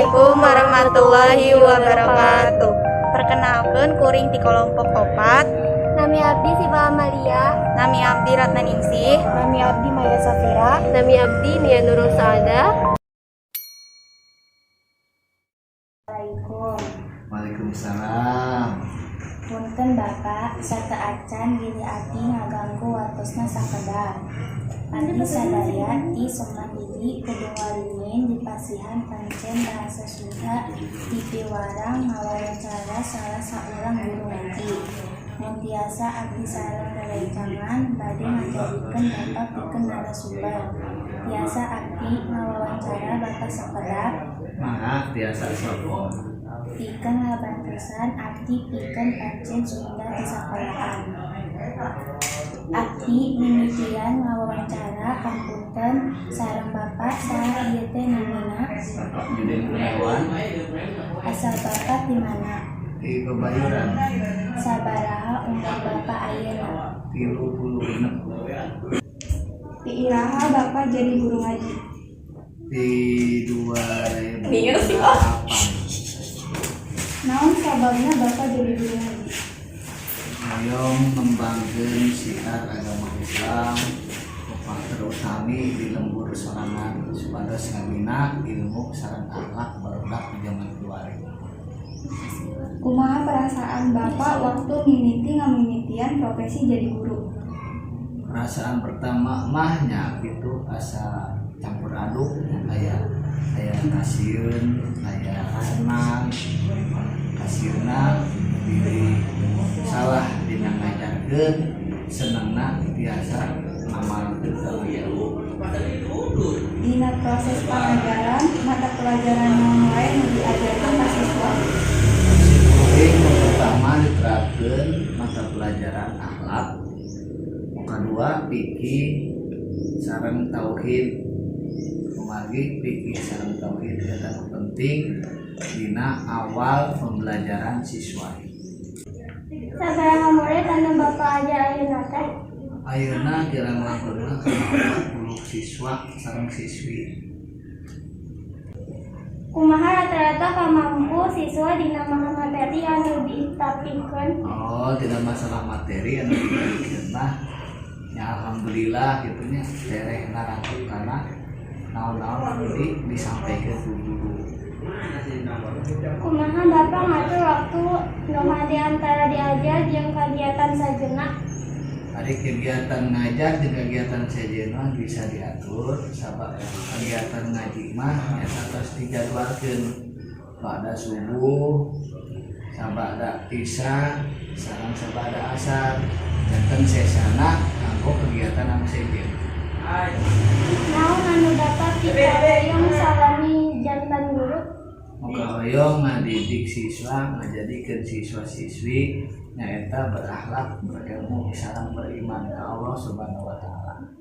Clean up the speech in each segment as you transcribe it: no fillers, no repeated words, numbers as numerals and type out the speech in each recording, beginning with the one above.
Assalamualaikum warahmatullahi wabarakatuh. Perkenalkan, kuring ti kelompok 4. Nami abdi Siva Amalia. Nami abdi Ratna Ningsih. Nami abdi Maya Safira. Nami abdi Nia Nurul Saada. Assalamualaikum. Waalaikumsalam. Punten, Bapak, sateuacan bilih abdi ngaganggu waktosna sakedap. Abdi sadaya ti SMAN 1 Kedung Waringin dipasihan pancen bahasa Sunda dipiwarang ngawawancara salah saurang guru ngaji. Mun tiasa, abdi sareng rerencangan bade ngajadikeun Bapak pikeun narasumber. Tiasa abdi ngawawancara Bapak sakedap? Mangga, tiasa, sok. Pikeun ngabantosan abdi pikeun pancen Sunda di sakolahan. Abdi mimitian ngawawancara, hapunten, sareng Bapak saha ieu teh namina? Bapak Juden Gunawan. Asal Bapak di mana? Di Pebayuran. Sabaraha umur Bapak ayeuna? 36. Ti iraha Bapak jadi guru ngaji? Di 2008. Naon sababna Bapak jadi guru ngaji? Hoyong ngembangkeun syiar agama Islam, terutami di lembur sorangan, supados ngabina ilmu sareng akhlak barudak di zaman kiwari. Kumaha perasaan Bapak waktu mimiti ngamimitian profesi jadi guru? Perasaan pertama mah nya gitu, asa campur aduk, kayak kayak kasieun, kayak senang. Kasieunna diri salah dina ngajarkeun, senengna tiasa ngamalkeun kana ilmu. Dina proses pangajaran, mata pelajaran naon wae nu diajarkeun ka siswa? Simkuring nu pertama diterapkeun mata pelajaran akhlak, nu kadua fikih sareng tauhid, kumargi fikih sareng tauhid eta nu penting dina awal pembelajaran siswa. Sabaraha murid anu Bapak ajar ayeuna teh? Ayeuna kirang langkungna 40 siswa sareng siswi. Kumaha rata-rata kamampu siswa dina materi anu ditapikeun? Oh, tidak masalah materi anu diberikan mah ya alhamdulillah gitu nya, tereh narangkep karena naon-naon anu disampaikan ku guru. Kumaha Bapak ngatur waktu nu hade antara diajar jeung kagiatan sejenna? Ari kegiatan ngajar jeung kegiatan sejen mah bisa diatur, sabab kegiatan ngaji mah eta tos dijadwalkeun pada subuh, sabada isya, sareng sabada asar, janten sesana kanggo kegiatan anu sejen. Naon anu Bapak pikahoyong salami janten guru? Nu kahoyong ngadidik siswa, ngajadikeun siswa-siswi nyaeta berakhlak, berilmu, sareng beriman ka Allah Subhanahu wa Taala.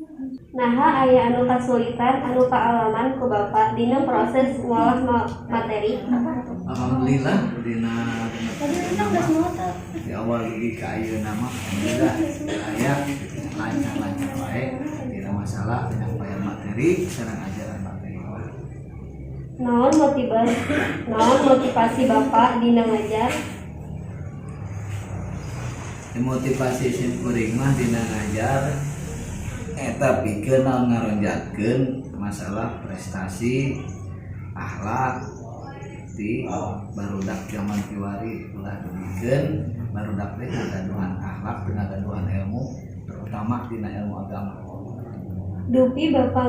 Naha aya anu kasulitan anu kaalaman ku Bapak dina proses ngolah materi? Alhamdulillah, dina di awal dugi ka ayeuna mah alhamdulillah aya lancar-lancar wae, tidak masalah penyampaian materi sareng ajaran materi. Naon motivasi Bapak dina ngajar? Motivasi simkuring mah dina ngajar eta pikeun naon, ngaronjatkeun masalah prestasi akhlak di barudak zaman kiwari, ulah dugikeun barudak teh ngagaduhan akhlak, ngagaduhan ilmu, terutama dina ilmu agama. Dupi Bapak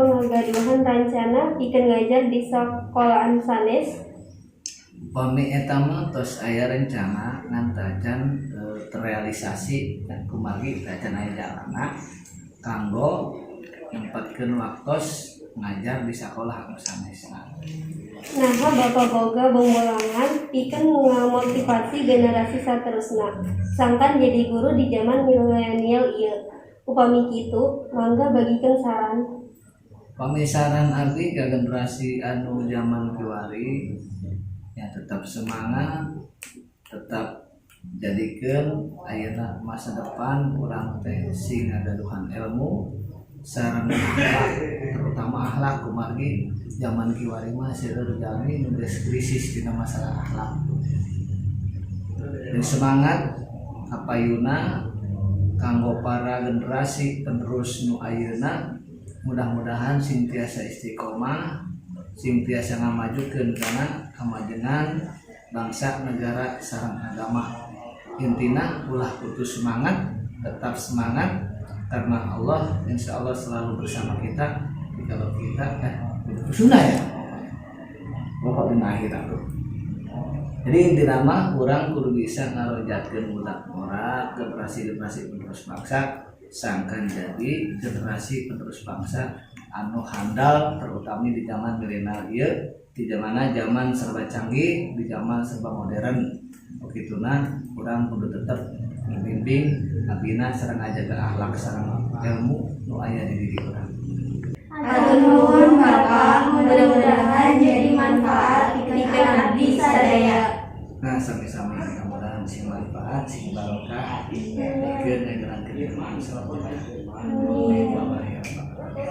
ngagaduhan rencana pikeun ngajar di sakolahan sanes? Upami eta mah tos aya rencana, ngan tacan terrealisasi dan kumargi tacan aya jalana kanggo nyempatkeun waktos ngajar di sakolah anu sanesna. Naha Bapak boga bongbolangan pikeun ngamotivasi generasi saterusna sangkan jadi guru di zaman milenial ieu? Upami kitu, mangga bagikeun saran. Pami saran abdi ka generasi anu zaman kiwari ya tetap semangat, tetap jadikeun ayeuna masa depan urang teh sing ngagaduhan ilmu. Sareng akhlak, terutama akhlak, kumargi zaman kiwari mah seueur jalmi nu geus krisis dina masalah akhlak. Dan semangat kapayuna kanggo para generasi penerus nu ayeuna, mudah-mudahan sing tiasa istiqomah, sing tiasa ngamajukeun kana kamajengan bangsa, negara, sareng agama. Intina ulah putus semangat, tetap semangat, karena Allah insya Allah selalu bersama kita kalau kita sunnah ya, pokok dina akhirat tuh. Jadi intina mah urang kudu bisa ngarojatkeun budak ngora, generasi-generasi penerus bangsa, sangkan jadi generasi penerus bangsa anu handal, terutama di zaman milenial ieu, di zamana zaman serba canggih, di zaman serba modern. Begituna urang kudu tetap membimbing, ngabina, sareng ngajaga akhlak sareng ilmu nu aya di diri urang. Hatur nuhun, Bapak, mudah-mudahan jadi manfaat pikeun abdi sadaya. Nah, sami-sami, mudah-mudahan sing manfaat, sing barokah, pikeun ngajalankeun ilmu. Amin. Ya Bapak.